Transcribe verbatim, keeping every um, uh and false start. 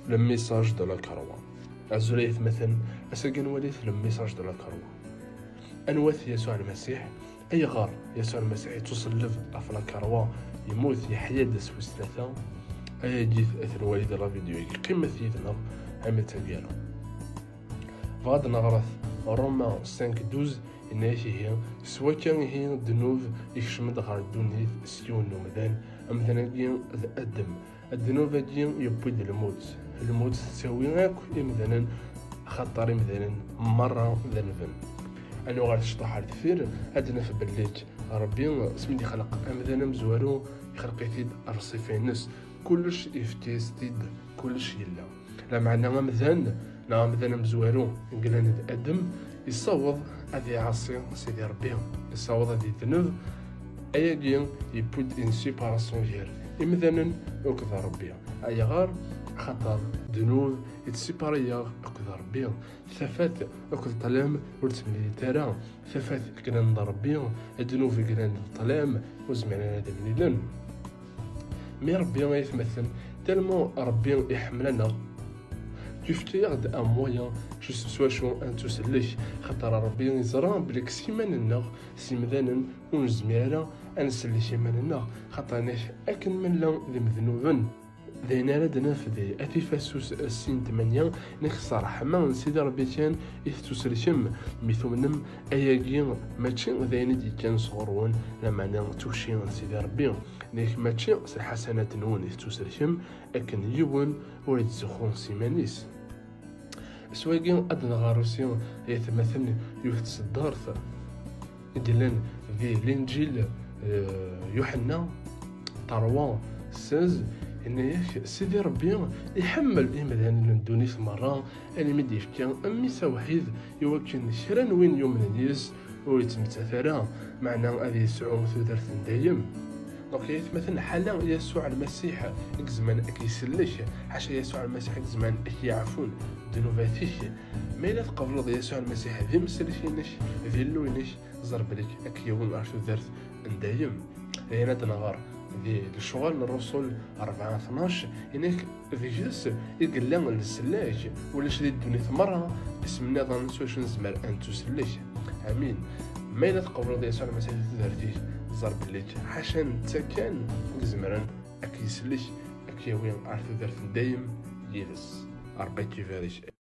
Le message de la croix. Azul ay atmaten, ass-agi ad nwali le message de la croix. Anwa-t Yasuɛ Lmasiḥ? Ayɣer Yasuɛ Lmasiḥ yettuselleb ɣef la croix, yemmut, yeḥya-d ass wis tlata? Ayagi ad t-nwali di la vidéo-agi. Qqimet yid-neɣ armi d taggara. Bɣa ad neɣret Romains cinq douze, yenna-yak ihi, s wakka ihi ddnub ikcem-d ɣer ddunit s yiwen n umdan, amdan-agi d Adem. Ddnub-agi yewwi-d lmut. Lmut tettawi akk imdanen, axaṭer imdanen merra d anben. Ad nuɣal cṭuḥ ar deffir, ad naf belli Ṛebbi, asmi d-ixleq amdan amezwaru, ixleq-it-id ɣer ṣṣifa-ines. Kullec yefka-yas-t-id, kullec yella. Lameɛna amdan, neɣ amdan amezwaru, yellan d Adem, yessaweḍ ad iɛaṣi Sidi Ṛebbi, yessaweḍ ad yedneb. Ayagi yewwi-d une séparation gar imdanen akked Ṛebbi. Ayɣer? Axaṭer ddnub yettsipari-yaɣ akked Ṛebbi. Tafat akked ṭṭlam ur ttemlilit ara. Tafat glan d Ṛebbi, ddnub glan d ṭṭlam, ur zmiren ara ad mlilen. Mi Ṛebbi ay atmaten, tellement Ṛebbi iḥemmel-aneɣ, yefka-yaɣ-d un moyen s wacu ad nettusellek, xaṭer Ṛebbi yeẓra belli s iman-nneɣ, s imdanen, ur nezmir ara ad nsellek iman-nneɣ, xaṭer nek akken ma nella d imednuben. D ayen ara d-naf di At Ifasus sin tmanya, nek s ṛṛeḥma n Sidi Ṛebbi kan i tettusellkem, mi tumnem, ayagi mačči d ayen i d-yekkan sɣur-wen, lameɛna d tukci n Sidi Ṛebbi, nek mačči s lḥasanat-nwen i tettusellkem, akken yiwen ur ittzuxxu s iman-is. S wagi ad nɣer usi ay atmaten yiwet n tseddart i d-yellan di Linǧil, eh, Yuḥenna trois seize, yenna-yak Sidi Ṛebbi iḥemmel imdanen n ddunit merra, almi d-yefka mmi-s awḥid, i wakken kra n win yumnen yis ur yettmettat ara, meɛna ad yesɛu tudert n dayem. Donc, ay atmaten, ḥala Yasuɛ Lmasiḥ i yezman ad k-isellek, ḥaca Yasuɛ Lmasiḥ i yezman ad k-yeɛfun ddnubat-ik. Ma yella tqebleḍ Yasuɛ Lmasiḥ d imsellek-inek, d Illu-inek, ẓer belli ad k-yawi ɣer tudert n dayem. Ayen ad nɣer di Lecɣal n Ṛṛusul rebɛa tnac, yenna-k deg-s i yella leslak, ulac di ddunit merra isem nniḍen s wacu nezmer ad nettusellek. Amin. Ma yella tqebleḍ Yasuɛ Lmasiḥ di tudert-ik, ẓer belli ḥaca netta kan i izemren ad k-isellek, ad k-yawi ɣer tudert n dayem yid-s. Ṛebbi ad k-ibarek.